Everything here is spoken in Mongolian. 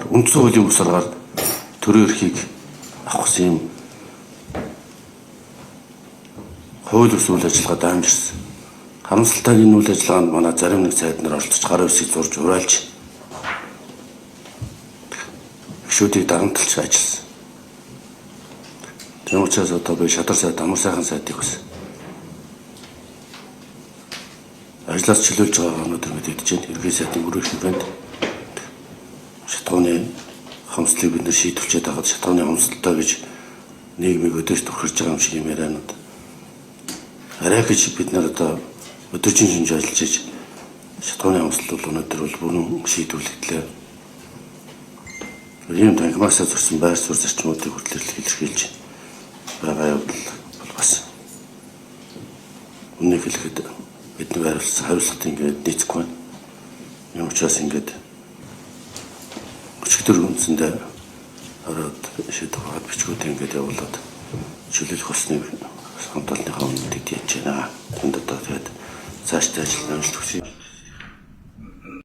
Үндсэн хуулийн бус аргаар төрийн эрхийг авах гэсэн юм хууль бус үйл ажиллагаа дамжирсан. Харамсалтай нь энэ үйл ажиллагаанд манай зарим нэг сайд нар оролцож гар үсгийг зурж урайлж гишүүдийг дарамтлж ажилласан. Тийм учраас одоо би шадар сайд, амар сайхан сайдыг бас ажлаас чөлөөлж байгаагаа өнөөдөр мэдэгдэж байна. Ерөнхий сайдын өрөө хэмжээнд шатхууны хомслыг бид нэр шийдвэрчээд байгаад шатхууны хомсдолтой гэж нийгмийг өдөөс түрхэрж байгаа юм шиг юм ярианууд. Арай гэж бид нар одоо өдөржин шинж ажиллаж иж шатхууны хомсдол бол өнөөдөр бол бүрэн шийдвэрлэгдлээ. Ийм танхимаасаа зөрсөн байр суурь зарчмуудыг хүртэл илэрхийлж байгаа явдал бол бас үннийг хэлэхэд бидний хариуцлага хариуцлагат ингээд нийцэхгүй байна. Юм учраас ингээд өчигдөр үндсэндээ ороод шийдэх байгаад бичгүүд ингээд явуулаад чөлөөлөх болсныг хамт олонныхаа өмнө тэгж яаж байна. Тэнд одоо тэгээд цаашдаа ажил амжилт хүсье.